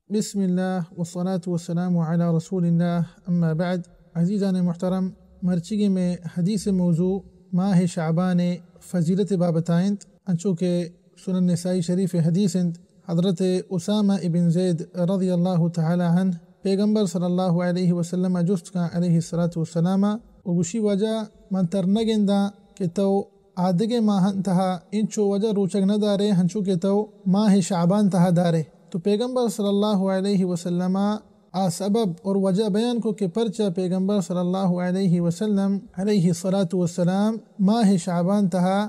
بسم اللہ والصلاة والسلام علی رسول اللہ، اما بعد۔ عزیزان محترم، مرچیگیں مئے حدیث موضوع ماہ شعبان فضیلت بابت انت، انچو کہ سنن نسائی شریف حدیث انت۔ حضرت اسامہ ابن زید رضی اللہ تعالی عنہ پیغمبر صلی اللہ علیہ وسلم جست کن علیہ الصلاة والسلام و گوشی، واجہ، من تر نگنداں کہ تو آدگہ ماہان تہا انچو واجہ روچگ نہ دارے، ہنچو کہ تو ماہ شعبان تہا دارے۔ تو پیغمبر صلی اللہ علیہ وسلم آ سبب اور وجہ بیان کو کہ پرچہ پیغمبر صلی اللہ علیہ وسلم علیہ الصلاة والسلام ماہ شعبان تہا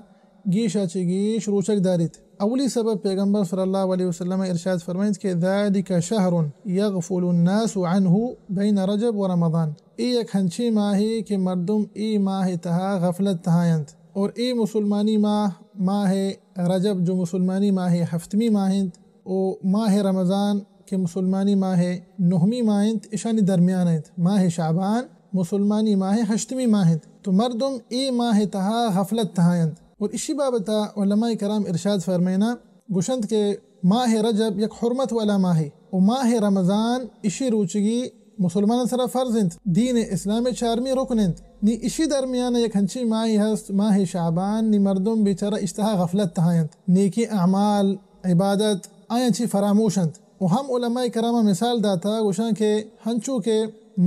گیشا چہ گیش روچگ داریت۔ اولی سبب، پیغمبر صلی اللہ علیہ وسلم ارشاد فرمائیت کہ ذلك شهر يغفل الناس عنه بين رجب ورمضان۔ اے یک ہنچیں ماہے کہ مردم اے ماہ تہا غفلت تہا انت، اور اے مسلمانی ماہ، ماہ رجب جو مسلمانی ماہ ہفتمی ماہ انت، و ماہ رمضان کہ مسلمانی ماہ نہمی ماہ انت، اشانی درمیان انت۔ ماہ شعبان مسلمانی ماہ ہشتمی ماہ انت، تو مردم اے ماہ تہا غفلت تہا انت۔ اور اشی بابتا علماء کرام ارشاد فرمائنا، گوشنت کہ ماہ رجب یک حرمت والا ماہے و ماہ رمضان اشی روچگی مسلمانان سرا فرض انت، دین اسلام چارمی رکن انت۔ نی اشی درمیان یک ہنچی ماہی ہست، ماہ شعبان، نی مردم بیچارہ اشتہا غفلت تہا انت، نیکی اعمال، عبادت آیاں چی فراموش انت۔ و ہم علماء کرام مثال داتا، گوشاں کہ ہنچو کہ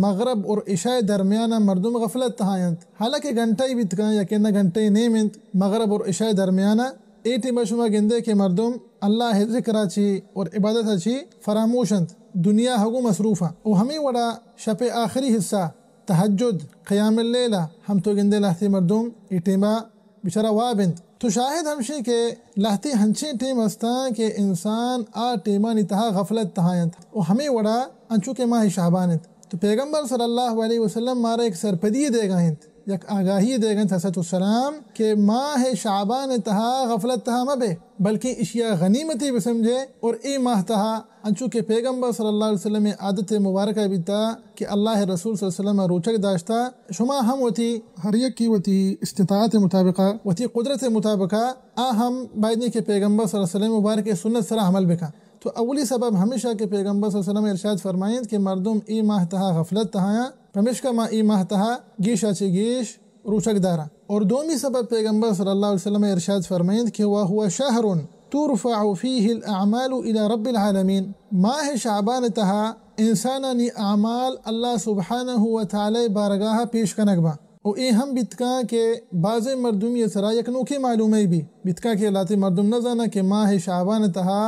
مغرب اور عشاء درمیان مردم غفلت تہا انت، حالانکہ گھنٹہ ہی بیت کن یا کہ نہ گھنٹہ ہی نیم انت مغرب اور عشاء درمیان، اے ٹیمہ شما گندے کہ مردم اللہ ذکر چی اور عبادت چی فراموش انت، دنیا ہگو مصروف انت۔ و ہمیں وڑا شپ آخری حصہ، تہجد، قیام اللیل، ہم تو گندے لہتے مردم اے ٹیمہ بیچارہ واب انت۔ تو شاہد ہمشی کہ لہتے ہنچیں ٹیم ہستاں کہ انسان آ ٹیمانی تہا غفلت تہا انت و ہمیں وڑا انچو کہ ماہ شعبان انت۔ تو پیغمبر صلی اللہ علیہ وسلم مارا یک سرپدی دیگا انت، یک آگاہی دیگا انت، الصلاۃ والسلام، کہ ماہ شعبان تہا غفلت تہا مبے، بلکہ اشیا غنیمتی بسمجھے اور اے ماہ تہا انچو کہ پیغمبر صلی اللہ علیہ وسلم عادت مبارکہ بیتا کہ اللہ رسول صلی اللہ علیہ وسلم روچگ داشتا، شما ہم وتی، ہر یکی وتی استطاعت مطابقہ، وتی قدرت مطابقہ آ ہم بایدیں کہ پیغمبر صلی اللہ علیہ وسلم مبارک سنت سرا عمل بکن۔ تو اولی سبب ہمیشہ کہ پیغمبر صلی اللہ علیہ وسلم ارشاد فرمائیت کہ مردم اے ماہ تہا غفلت تہایاں، پمیشکا ما اے ماہ تہا گیشا چہ گیش روچگ داراں۔ اور دومی سبب پیغمبر صلی اللہ علیہ وسلم ارشاد فرمائیت کہ وهو شهر ترفع فيه الأعمال إلى رب العالمين، ماہ شعبان تہا انسانانی اعمال اللہ سبحانہ و تعالی بارگاہ پیش کنگ باں۔ و اے ہم بیتکاں کہ بازیں مردمی سرا یک نوکیں معلومے بی، بیتکاں کہ لہتے مردم نہ زاناں کہ ماہ شعبان تہا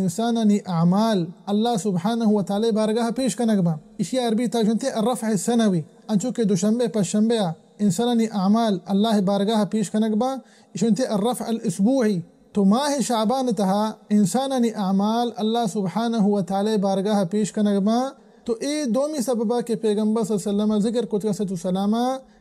انسانانی اعمال اللہ سبحانہ و تعالی بارگاہ پیش کنگ باں۔ اشی عربی تہا گوشنتے الرفع السنوی، انچو کہ دوشنبے پنچ شنبے آ انسانانی اعمال اللہ بارگاہ پیش کنگ باں، اشی گوشنتے الرفع الاسبوعی۔ تو ماہ شعبان تہا انسانانی اعمال اللہ سبحانہ و تعالی بارگاہ پیش کنگ باں۔ تو اے دومی سببا کہ پیغمبر صلی اللہ علیہ وسلم ذکر کتگ، الصلاۃ والسلام،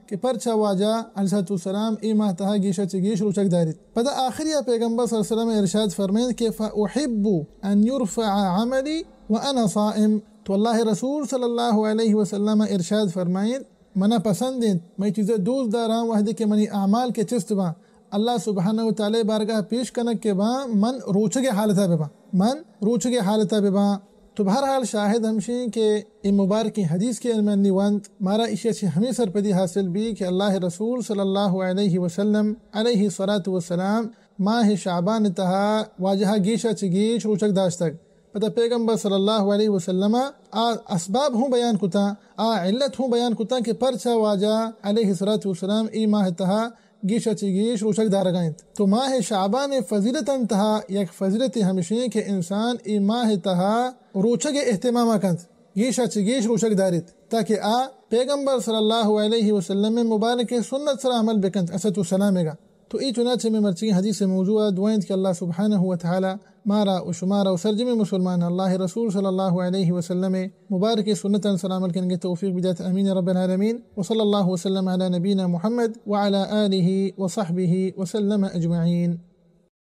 کہ پرچا واجہ علیہ الصلاۃ والسلام اے ماہ تہا گیشا چہ گیش روچگ داریت۔ پدا آخریا پیغمبر صلی اللہ علیہ وسلم ارشاد فرمائیت کہ فأحب أن يرفع عملي وأنا صائم۔ تو اللہ رسول صلی اللہ علیہ وسلم ارشاد فرمائیت، منا پسند انت، من اے چیزا دوست داراں، وہدے کہ منی اعمال کہ چست باں، اللہ سبحانہ و تعالی بارگاہ پیش کنگ کہ باں، من روچگے حالتا بباں، من روچگے حالتا بباں۔ تو بہرحال شاہد ہمشیں کہ اے مبارکیں حدیث کہ من نی ونت، مارا اشیا چہ ہمے سرپدی حاصل بی کہ اللہ رسول صلی اللہ علیہ وسلم علیہ الصلاۃ والسلام ماہ شعبان تہا واجہا گیشا چہ گیش روچگ داشتگ۔ پدا پیغمبر صلی اللہ علیہ وسلم آ اسباب ہوں بیان کتاں، آ علت ہوں بیان کتاں کہ پرچا واجہ علیہ الصلاۃ والسلام اے ماہ تہا گیشا چہ گیش روچگ دارگا انت۔ تو ماہ شعبان فضیلتاں تہا یک فضیلتے ہمشیں کہ انسان اے ماہ تہا روچگ اہتماما کنت، گیشا چہ گیش روچگ داریت، تاکہ آ پیغمبر صلی اللہ علیہ وسلم مبارک سنت سرا عمل بکنت، الصلاۃ والسلام گا۔ تو اے چنانچہ مئے مرچیگیں حدیث موضوع دعا انت کہ اللہ سبحانہ و تعالی مارا و شمارا و سرجمیں مسلمان اللہ رسول صلی اللہ علیہ وسلم مبارک سنتاں سرا عمل کنگے توفیق بدات، آمین رب العالمین۔ وصلی اللہ وسلم علی نبینا محمد وعلی آلہ وصحبہ وسلم اجمعین۔